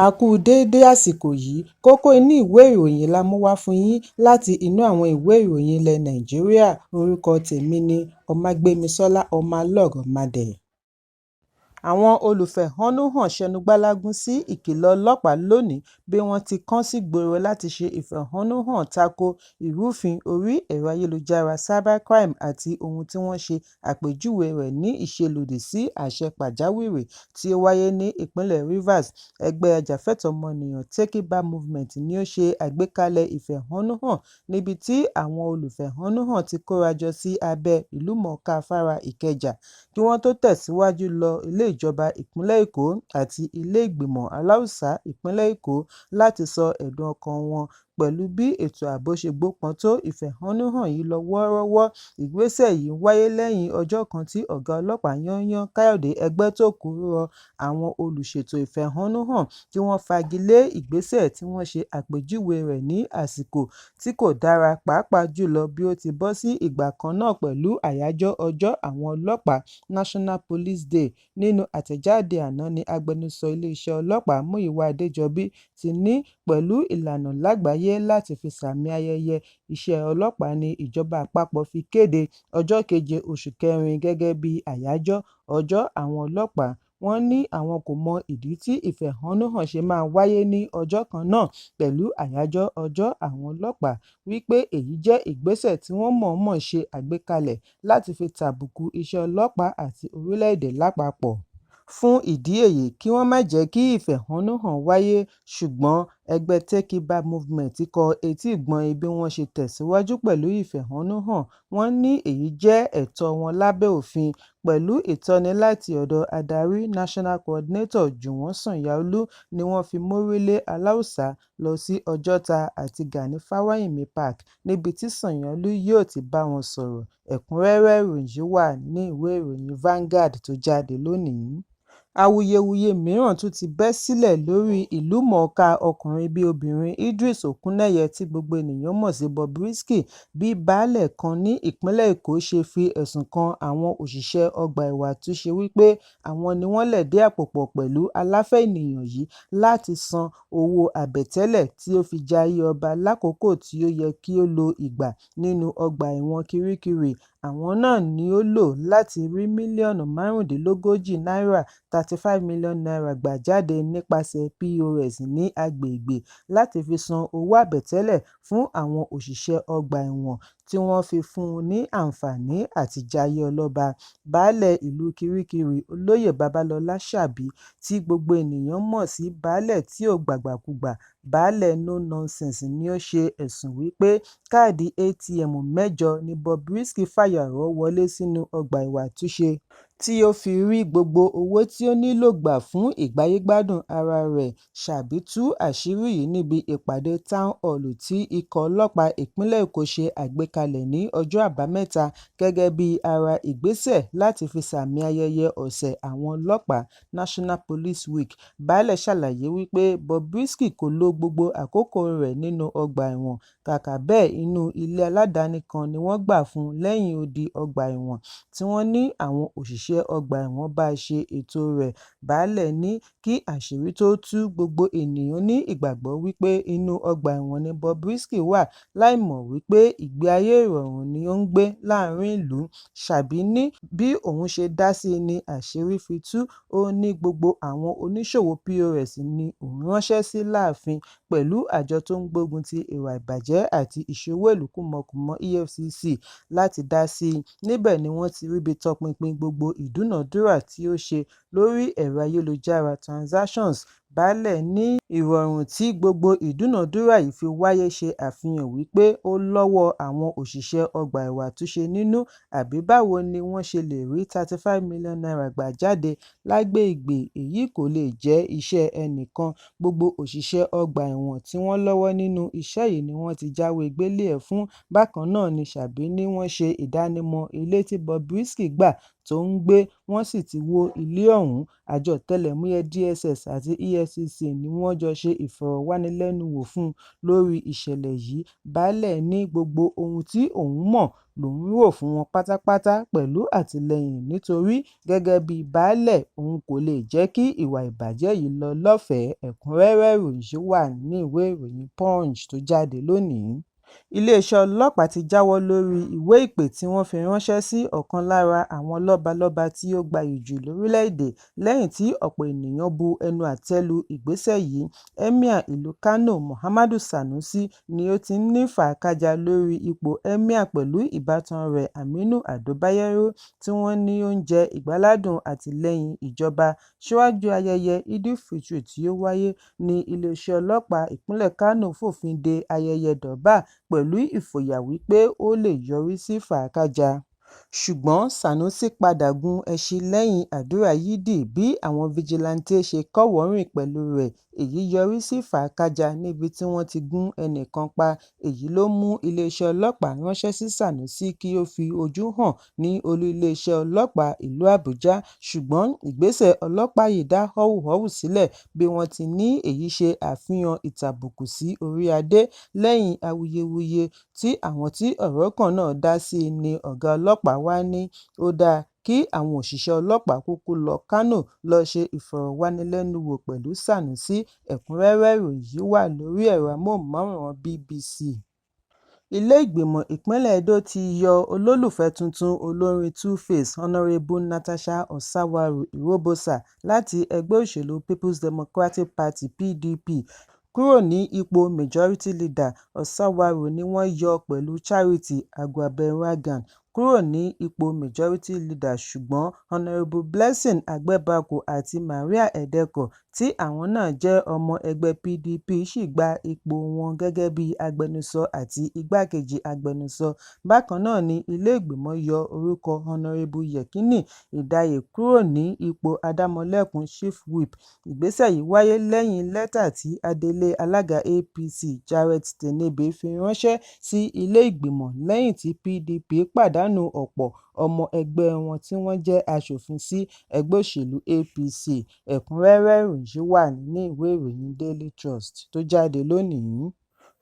A kú déédé àsìkò yìí. Kókó inú ìwé ìròyìn la mú wá fún yín láti inú àwọn ìwé ìròyìn ilẹ̀ Nàìjíríà. Orúkọ tèmi ni Ọmágbémisọ́lá Ọmọlọ́rọ̀mádé. Àwọn olùfẹ̀hónúhàn ṣẹnugbálágún sí ìkìlọ̀ ọlọ́pàá lónìí bí wọ́n ti kàn sígboro láti ṣe ìfẹ̀hónúhàn tako ìrúfin orí ẹ̀rọ ayélujára cybercrime àti ohun tí wọ́n ṣe àpèjúwe rẹ̀ ní ìṣelòdì sí àṣẹ pàjáwìrì tí ó wáyé ní ìpínlẹ̀ Rivers. Ẹgbẹ́ ajàfẹ́tọ̀ọ́ ọmọnìyàn Take It Back Movement ni ó ṣe àgbékalẹ̀ ìfẹ̀hónúhàn níbi tí àwọn olùfẹ̀hónúhàn ti kórajọ sí abẹ́ ìlúmọ̀ọ́ká afárá Ìkẹjà kí wọ́n tó tẹ̀síwájú lọ ilé ìjọba ìpínlẹ̀ Èkó àti ilé ìgbìmọ̀ Aláùsá ìpínlẹ̀ Èkó láti sọ ẹ̀dùn ọkàn wọn pẹ̀lú bí ètò ààbò ṣe gbópọn tó. Ìfẹ̀hónúhàn yìí lọ wọ́ọ́rọ́wọ́. Ìgbésẹ̀ yìí wáyé lẹ́yìn ọjọ́ kan tí ọ̀gá ọlọ́pàá yányán Káyọ̀dé Ẹgbẹ́tókun rọ àwọn olùṣètò ìfẹ̀hónúhàn kí wọ́n fagi lé ìgbésẹ̀ tí wọ́n ṣe àpèjúwe rẹ̀ ní àsìkò tí kò dára, pàápàá jùlọ bí ó ti bọ́ sí ìgbà kan náà pẹ̀lú Àyájọ́ Ọjọ́ Àwọn Ọlọ́pàá National Police Day. Nínú àtẹ̀jáde àná ní agbẹnusọ iléeṣẹ́ ọlọ́pàá Múyìwá Adéjọbí ti ní pẹ̀lú ìlànà lágbàáyé láti fi sààmì ayẹyẹ iṣẹ́ ọlọ́pàá ní ìjọba àpapọ̀ fi kéde ọjọ́ keje oṣù kẹrin gẹ́gẹ́ bí Àyájọ́ Ọjọ́ Àwọn Ọlọ́pàá. Wọ́n ní àwọn kò mọ ìdí tí ìfẹ̀hónúhàn ṣe máa wáyé ní ọjọ́ kan náà pẹ̀lú Àyájọ́ Ọjọ́ Àwọn Ọlọ́pàá, wípé èyí jẹ́ ìgbésẹ̀ tí wọ́n mọ̀ọ́mọ̀ ṣe àgbékalẹ̀ láti fi tàbùkù iṣẹ́ ọlọ́pàá àti orílẹ̀-èdè lápapọ̀. Fún ìdí èyí, kí wọ́n má jẹ́ kí ìfẹ̀hónúhàn wáyé. Ṣùgbọ́n ẹgbẹ́ Take It Back Movement kọ etí ìgbọ́yín bí wọ́n ṣe tẹ̀síwájú pẹ̀lú ìfẹ̀hónúhàn. Wọ́n ní èyí jẹ́ ẹ̀tọ́ wọn lábẹ́ òfin. Pẹ̀lú ìtọ́ni láti ọ̀dọ̀ adarí National Coordinator Juwon Sanyaolu ni wọ́n fi mórí lé Aláùsá lọ sí Ọjọ́ta àti Gani Fáwẹ́hìnmí Park níbi tí Sanyaolu yóò ti bá wọn sọ̀rọ̀. Ẹ̀kúnrẹ́rẹ́ ìròyìn yìí wà nínú ìwé ìròyìn Vanguard tó jáde lónìí. Awuyewuye mìíràn tún ti bẹ́ sílẹ̀ lórí ìlúmọ̀ọ́ká ọkùnrin-bí-obìnrin Idris Okuneye tí gbogbo ènìyàn mọ̀ sí Bobrisky, bí baálẹ̀ kan ní ìpínlẹ̀ Èkó ṣe fi ẹ̀sùn kan àwọn òṣìṣẹ́ ọgbà ẹ̀wọ̀n àtúnṣe wípé àwọn ni wọ́n lẹ̀dí àpò pọ̀ pẹ̀lú aláfẹ́ ènìyàn yìí láti san owó àbẹ̀tẹ́lẹ̀ tí ó fi jayé ọba lákòókò tí ó yẹ kí ó lo ìgbà nínú ọgbà ẹ̀wọ̀n Kirikiri. Àwọn náà ni ó lò láti rí mílíọ̀nù 35 náírà ₦35 million gbà jáde nípasẹ̀ POS ní agbègbè láti fi san owó àbẹ̀tẹ́lẹ̀ fún àwọn òṣìṣẹ́ ọgbà ẹ̀wọ̀n tí wọ́n fi fún un ní àǹfààní àti jayé ọlọ́ba. Baálẹ̀ ìlú Kirikiri, Olóyè Babálọlá Ṣàbí tí gbogbo ènìyàn mọ̀ sí Baálẹ̀ tí ò gbàgbàkúgbà, Baálẹ̀ No Nonsense ni ó ṣe ẹ̀sùn wípé káàdì ATM mẹ́jọ ní Bobrisky fàyàrọ́ wọlé sínú ọgbà ẹ̀wọ̀n àtúnṣe tí ó fi rí gbogbo owó tí ó nílò gbà fún ìgbáyé-gbádùn ara rẹ̀. Ṣàbí tú àṣírí yìí níbi ìpàdé Town Hall tí ikọ̀ ọlọ́pàá ìpínlẹ̀ Èkó ṣe àgbékalẹ̀ ní ọjọ́ Àbámẹ́ta gẹ́gẹ́ bí ara ìgbésẹ̀ láti fi sààmì ayẹyẹ Ọ̀sẹ̀ Àwọn Ọlọ́pàá National Police Week. Baálẹ̀ ṣàlàyé wípé Bobrisky kò lo gbogbo àkókò rẹ̀ nínú ọgbà ẹ̀wọ̀n, kàkà bẹ́ẹ̀ inú ilé aládàáni kan ni wọ́n gbà fún un lẹ́yìn odi ọgbà ẹ̀wọ̀n tí wọ́n ní àwọn òṣìṣẹ́ ọgbà ẹ̀wọ̀n bá ṣe ètò rẹ̀. Baálẹ̀ ní kí àṣírí tó tú, gbogbo ènìyàn ní ìgbàgbọ́ wípé inú ọgbà ẹ̀wọ̀n ni Bobrisky wà láìmọ̀ wípé ìgbé ayé ìrọ̀rùn ni ó ń gbé láàárín ìlú. Ṣàbí ní bí òun ṣe dá sí ní àṣírí fi tú. Ó ní gbogbo àwọn oníṣòwò POS ni òun ránṣẹ́ sí láàfin pẹ̀lú àjọ tó ń gbógun ti ìwà ìbàjẹ́ àti ìṣowó-ìlú kúmọkùmọ EFCC láti dá sí i. Níbẹ̀ ni wọ́n ti ríbi tọpinpin gbogbo ìdúnàádúrà tí ó ṣe lórí ẹ̀rọ ayélujára transactions. Baálẹ̀ ní ìrọ̀rùn tí gbogbo ìdúnàádúrà yìí fi wáyé ṣe àfihàn wípé ó lọ́wọ́ àwọn òṣìṣẹ́ ọgbà ẹ̀wọ̀n àtúnṣe nínú, àbí báwo ni wọ́n ṣe lè rí ₦35 million gbà jáde lágbègbè? Èyí kò lè jẹ́ iṣẹ́ ẹnìkan. Gbogbo òṣìṣẹ́ ọgbà ẹ̀wọ̀n tí wọ́n lọ́wọ́ nínú iṣẹ́ yìí ni wọ́n ti jáwé gbélé-ẹ̀ fún. Bákan náà ni Ṣàbí ní wọ́n ṣe ìdánimọ̀ ilé tí Bobrisky gbà tó ń gbé, wọ́n sì ti wó ilé ọ̀hún. Àjọ ọ̀tẹlẹ̀múyẹ́ DSS àti EFCC ni wọ́n jọ ṣe ìfọ̀rọ̀wánilẹ́nuwò fún un lórí ìṣẹ̀lẹ̀ yìí. Baálẹ̀ ní gbogbo ohun tí òun mọ̀ lòun rò fún wọn pátápátá pẹ̀lú àtìlẹ́yìn nítorí gẹ́gẹ́ bíi baálé òun kò lè jẹ́ kí ìwà ìbàjẹ́ yìí lọ lọ́fẹ̀ẹ́. Ẹ̀kúnrẹ́rẹ́ ìròyìn yìí wà nínú ìwé ìròyìn Punch tó jáde lónìí. Iléeṣẹ́ ọlọ́pàá ti jáwọ́ lórí ìwé ìpè tí wọ́n fi ránṣẹ́ sí ọ̀kan lára àwọn lọ́balọ́ba tí ó gbayì jù lórílẹ̀-èdè lẹ́yìn tí ọ̀pọ̀ ènìyàn bu ẹnu àtẹ́ lu ìgbésẹ̀ yìí. Emir ìlú Kano, Muhammadu Sanusi ni ó ti ń ní fàákájàá lórí ipò Emir pẹ̀lú ìbátan rẹ̀ Aminu Ado Bayero tí wọ́n ní ó ń jẹ ìgbáládùn àtìlẹ́yìn ìjọba. Síwájú ayẹyẹ Eid-ul-Fitr tí ó wáyé ní iléeṣẹ́ ọlọ́pàá ìpínlẹ̀ Kano fòfin de ayẹyẹ Durbar pẹ̀lú ìfòyà wípé ó lè yọrí sí fàákájàá. Ṣùgbọ́n Sanusi padà gun ẹṣin lẹ́yìn àdúrà Yídì bí àwọn fijilantànté ṣe kọ́wọ̀ọ́-rìn pẹ̀lú rẹ̀. Èyí yọrí sí fàákájàá níbi tí wọ́n ti gún ẹnìkan pa. Èyí ló mú iléeṣẹ́ ọlọ́pàá ránṣẹ́ sí Sanusi kí ó fi ojú hàn ní olú iléeṣẹ́ ọlọ́pàá ìlú Àbújá. Ṣùgbọ́n ìgbésẹ̀ ọlọ́pàá yìí dá họ́wùhọ́wù sílẹ̀ bí wọ́n ti ní èyí ṣe àfihàn ìtàbùkù sí orí adé. Lẹ́yìn awuyewuye tí àwọn tí ọ̀rọ̀ kàn náà dá sí ní ọ̀gá ọlọ́pàá wá ní ó dáa kí àwọn òṣìṣẹ́ ọlọ́pàá kúkú lọ Kánò lọ ṣe ìfọ̀rọ̀wánilẹ́nuwò pẹ̀lú Sanusi. Ẹ̀kúnrẹ́rẹ́ ìròyìn yìí wà lórí ẹ̀rọ amóhùnmáwòrán BBC. Ilé ìgbìmọ̀ ìpínlẹ̀ Edo ti yọ olólùfẹ́ tuntun olórin 2Face, Honourable Natasha Osawaru Irobosa láti ẹgbẹ́ òṣèlú People's Democratic Party (PDP) kúrò ní ipò Majority Leader. Osawaru ni wọ́n yọ pẹ̀lú Charity Aguabuaghan kúrò ní ipò Majority Leader ṣùgbọ́n Honourable Blessing Agbebaku àti Maria Edeko tí àwọn náà jẹ́ ọmọ ẹgbẹ́ PDP sì gba ipò wọn gẹ́gẹ́ bí agbẹnusọ àti igbákejì agbẹnusọ. Bákan náà ni ilé ìgbìmọ̀ yọ orúkọ Honourable Yekini Idaiye kúrò ní ipò adámọ̀lẹ́kùn Chief Whip. Ìgbésẹ̀ yìí wáyé lẹ́yìn lẹ́tà tí adelé alága APC Jarrett Tenebe fi ránṣẹ́ sí ilé ìgbìmọ̀ lẹ́yìn tí PDP pàdánù ọ̀pọ̀ ọmọ ẹgbẹ́ wọn tí wọ́n jẹ́ aṣòfin sí ẹgbẹ́ òṣèlú APC. Ẹ̀kúnrẹ́rẹ́ ìròyìn yìí wà nínú ìwé ìròyìn Daily Trust tó jáde lónìí.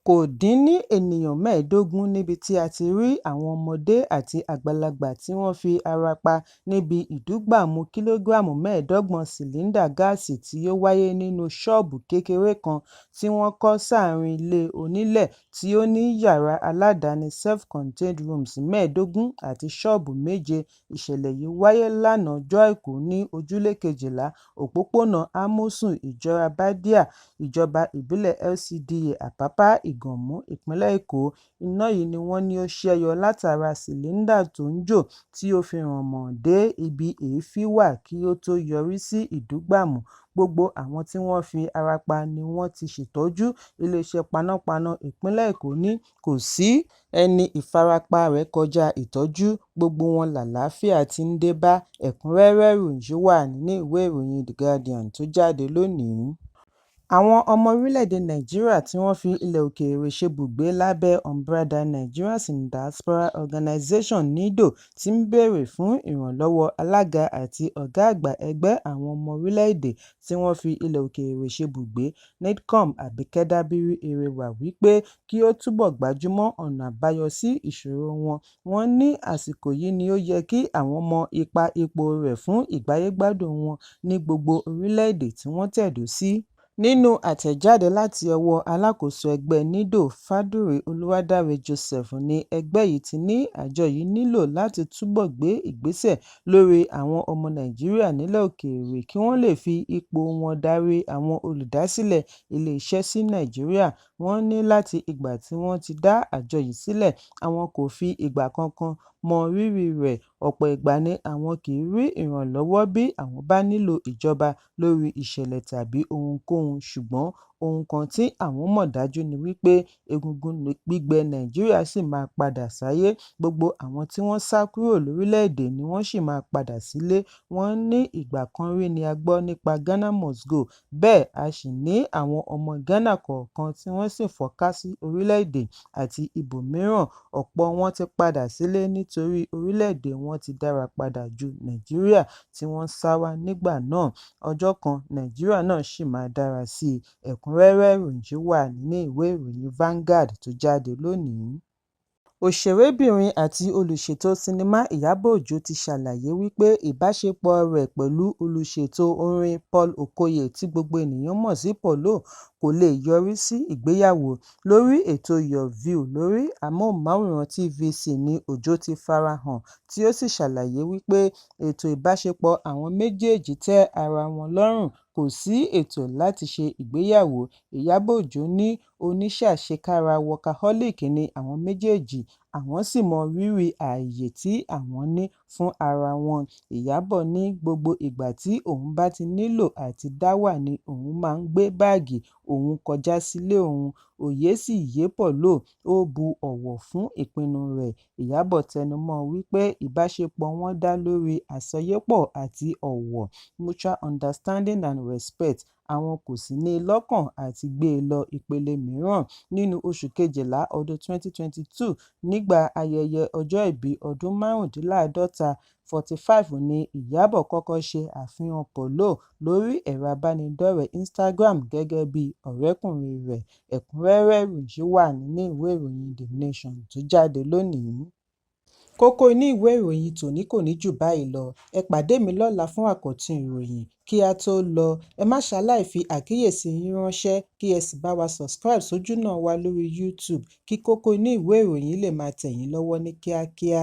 Kò dín ní ènìyàn 15 níbi tí a ti rí àwọn ọmọdé àti àgbàlagbà tí wọ́n fi ara pa níbi ìdúgbàmù kìlógíráàmù 25 sìlíńdà gáàsì tí ó wáyé nínú ṣọ́ọ̀bù kékeré kan tí wọ́n kọ́ sáàrin ilé onílẹ̀ tí ó ní yàrá aládàáni self-contained rooms 15 àti ṣọ́ọ̀bù méje. Ìṣẹ̀lẹ̀ yìí wáyé lánàá ọjọ́ Àìkú ní Ojúlé 12, Òpópónà Amosun, Ìjọra Bàdíà, Ìjọba Ìbílẹ̀ LCDA Àpápá, Ìgànmù, Ìpínlẹ̀ Èkó. Iná yìí ni wọ́n ní ó ṣẹ́yọ látara sìlíńdà tó ń jò tí ó fi ràn mọ́ dé ibi èéfín wà kí ó tó yọrí sí ìdúgbàmù. Gbogbo àwọn tí wọ́n fi ara pa ni wọ́n ti ṣètọ́jú. Iléeṣẹ́ panápaná ìpínlẹ̀ Èkó ní kò sí ẹni ìfarapa rẹ̀ kọjá ìtọ́jú, gbogbo wọn lálàáfíà ti ń dé bá. Ẹ̀kúnrẹ́rẹ́ ìròyìn yìí wà nínú ìwé ìròyìn The Guardian tó jáde lónìí. Àwọn ọmọ orílẹ̀-èdè Nàìjíríà tí wọ́n fi ilẹ̀ òkèèrè ṣebùgbé lábẹ́ umbrella Nigerians in Diaspora Organization (NIDO) ti ń béèrè fún ìrànlọ́wọ́ alága àti ọ̀gá àgbà ẹgbẹ́ àwọn ọmọ orílẹ̀-èdè tí wọ́n fi ilẹ̀ òkèèrè ṣebùgbé (NIDCOM) Abike Dabiri-Erewa wípé kí ó túbọ̀ gbájúmọ́ ọ̀nà àbáyọ sí ìṣòro wọn. Wọ́n ní àsìkò yìí ni ó yẹ kí àwọn mọ ipa ipò rẹ̀ fún ìgbáyé-gbádùn wọn ní gbogbo orílẹ̀-èdè tí wọ́n tẹ̀dó sí. Nínú àtẹ̀jáde láti ọwọ́ alákòóso ẹgbẹ́ NIDO, Fadúrì Olúwadáre Joseph ní ẹgbẹ́ yìí ti ní àjọ yìí nílò láti túbọ̀ gbé ìgbésẹ̀ lórí àwọn ọmọ Nàìjíríà nílẹ̀ òkèèrè kí wọ́n lè fi ipò wọn darí àwọn olùdásílẹ̀ iléeṣẹ́ sí Nàìjíríà. Wọ́n ní láti ìgbà tí wọ́n ti dá àjọ yìí sílẹ̀, àwọn kò fi ìgbà kankan mọ rírì rẹ̀, ọ̀pọ̀ ìgbà ni àwọn kì í rí ìrànlọ́wọ́ bí àwọn bá nílò ìjọba lórí ìṣẹ̀lẹ̀ tàbí ohunkóhun ṣùgbọ́n Ohun kan tí àwọn mọ̀ dájú ni wípé egungun gbígbẹ Nàìjíríà ṣì máa padà sáyé. Gbogbo àwọn tí wọ́n sá kúrò lórílẹ̀-èdè ni wọ́n sì máa padà sílé. Wọ́n ní ìgbà kan rí ni a gbọ́ nípa Ghana must go, bẹ́ẹ̀ a sì ní àwọn ọmọ Ghana kọ̀ọ̀kan tí wọ́n sì fọ́nká sí orílẹ̀-èdè àti ibòmíràn. Ọ̀pọ̀ wọn ti padà sílé nítorí orílẹ̀-èdè wọn ti dára padà ju Nàìjíríà tí wọ́n sá wá nígbà náà. Ọjọ́ kan, Nàìjíríà náà ṣì máa dára sí i. Ẹ̀kúnrẹ́rẹ́ ìròyìn yìí wà nínú ìwé ìròyìn Vanguard tó jáde lónìí. Òṣèrébìnrin àti olùṣètò sinimá Ìyábọ̀ Òjó ti ṣàlàyé wípé ìbáṣepọ̀ rẹ̀ pẹ̀lú olùṣètò orin Paul Okoye tí gbogbo ènìyàn mọ̀ sí Paulo kò lè yọrí sí ìgbéyàwó. Lórí ètò Your View lórí amóhùnmáwòrán TVC ni Òjó ti farahàn tí ó sì ṣàlàyé wípé ètò ìbáṣepọ̀ àwọn méjèèjì tẹ́ ara wọn lọ́rùn, kò sí ètò láti ṣe ìgbéyàwó. Ìyábọ̀ Òjó ní oníṣẹ́ àṣekára workaholic ni àwọn méjèèjì, àwọn sì mọ rírì ààyè tí àwọn ní fún ara wọn. Ìyábọ̀ ní gbogbo ìgbà tí òun bá ti nílò àti dá wà ní òun máa ń gbé báàgì òun kọjá sílé òun, òye sì yé Paulo, ó bu ọ̀wọ̀ fún ìpinnu rẹ̀. Ìyábọ̀ tẹnumọ́ wípé ìbáṣepọ̀ wọn dá lórí àsọyépọ̀ àti ọ̀wọ̀ mutual understanding and respect, àwọn kò sì ní i lọ́kàn àti gbé e lọ ìpele mìíràn. Nínú oṣù kejìlá ọdún 2022, nígbà ayẹyẹ ọjọ́ ìbí ọdún 45 45 ní Ìyábọ̀ kọ́kọ́ ṣe àfihàn Paulo lórí ẹ̀rọ ìbánidọ́rẹ̀ẹ́ Instagram gẹ́gẹ́ bí ọ̀rẹ́kùnrin rẹ̀. Ẹ̀kúnrẹ́rẹ́ ìròyìn yìí wà nínú ìwé ìròyìn The Nation tó jáde lónìí. Kókó inú ìwé ìròyìn tòní kò ní jù báyìí lọ. Ẹ pàdé mi lọ́la fún àkọ́tún ìròyìn. Kí á tó lọ, ẹ má ṣaláì fi àkíyèsí yín ránṣẹ́ kí ẹ sì bá wa subscribe sójúnà wa lórí YouTube kí kókó inú ìwé ìròyìn lè máa tẹ̀ yín lọ́wọ́ ní kíákíá.